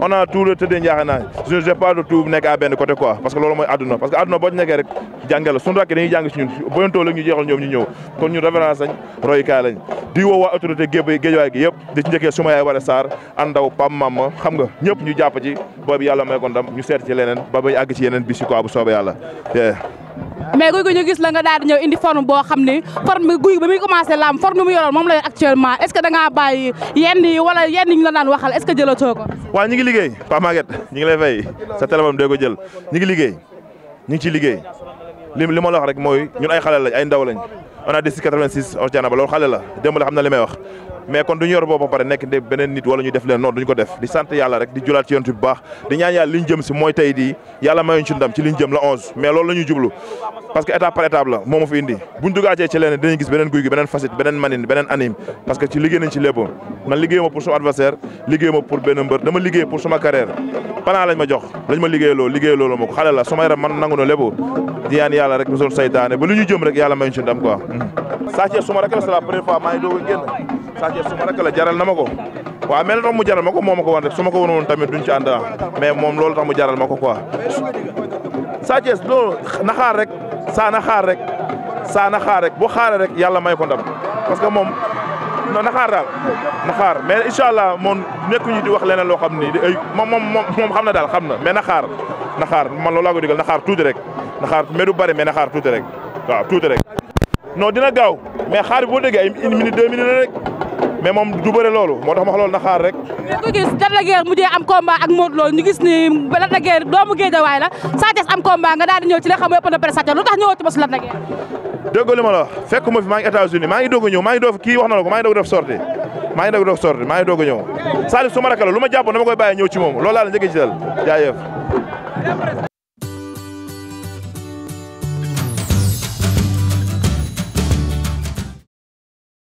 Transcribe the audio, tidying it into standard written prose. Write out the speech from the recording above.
on a tout le tëddee njaaxe naa je n'ai pas de tout nekk à benn côté quoi parce que loolu mooy àdduna parce que àdduna boo ci nekkee rek jànge la suñu rakk dañuy jàng si ñun boyantoo la ñu jeexal ñoom ñu ñëw kon ñun référence lañ royukaay lañ di woo waa autorité géejawaay gi yëpp di ci njëkkee suma yaay Wara Sarr andaw Pam Mama xam nga ñëpp ñu jàpp ci boobu yàlla may ko ndam ñu seet ci leneen ba bañ àgg ci yeneen bis yi quoi bu soobee yàlla mais Gouye Gui ñu gis la nga daal di ñëw indi forme boo xam ni forme Gouye Gui ba muy commencé lamb forme mu yoroon moom la yor actuellement est ce que da ngaa bàyyi yenn yi wala yenn yi ñu la daan waxal est ce que jëlatoo ko. waaw ñu ngi liggéey Pa Maguette ñu ngi lay fay sa téléphone dee ko jël ñu ngi liggéey ñu ngi ciy liggéey li ma la wax rek mooy ñun ay xale lañ ay ndaw lañ on a 86 on ba loolu xale la démb la xam na li may wax mais kon duñu yor boobu ba pare nekk beneen nit wala ñu def leen noonu duñu ko def di sant yàlla rek di julaat ci yonent bu baax di ñaan yàlla liñ jëm si mooy tey di yàlla mayuñ ci ndam ci liñ jëm la 11 mais loolu la ñuy jublu parce que étape par étape la moo ma fi indi buñ dugaatee ci leneen dinañ gis beneen Gouye Gui beneen facette beneen manine beneen anime parce que ci liggéey nañ ci lépp man liggéey ma pour suma adversaire liggéey ma pour benn mbër dama liggéey pour suma carrière plan lañ ma jox lañ ma liggéey loolu ma ko xale la suma yaram man nangu na lépp di ñaan yàlla rek mosul saytaane ba lu ñu jëm rek yàlla mayuñ ci ndam quoi Sa Thiès suma rek la c'est la première fois maa ngi doog a génn Sa Thiès suma rek la jaral na ma ko waaw mais la tax mu jaral ma ko moo ma ko wan rek su ma ko woon tamit duñ ci ànd mais moom loolu tax mu jaral ma ko quoi Sa Thiès loolu na xaar rek na xaar rek boo xaaree rek yàlla may ko ndam parce que moom na xaar daal na xaar mais incha allah moom nekkuñu di wax leneen loo xam ni ay moom xam na daal xam na mais na xaar man loolu laa ko digal na xaar tuuti rek na xaar mais du bëri mais na xaar tuuti rek waaw tuuti rek. non dina gaaw mais xaar bi boo déggee ay 1 minute 2 minutes rek mais moom du bëre loolu moo tax ma wax loolu na xaar rek. mais ku gis Lac de Guiers mujjee am combat ak Modou Lo ñu gis ni Lac de Guiers doomu Guédiawaye la Sa Thiès am combat nga daal di ñëw ci li xam ëpp na presse Sa Thiès lu tax ñëwoo ci bés Lac de Guiers. déggoo li ma la wax fekk ma fi maa ngi États-Unis maa ngi doog a ñëw maa ngi doog kii wax na la ko maa ngi doog def sortie maa ngi doog a ñëw Salif su ma rakk la lu ma jàppoon dama koy bàyyi ñëw ci moom loolu laa la njëkkee ci dal jaayëf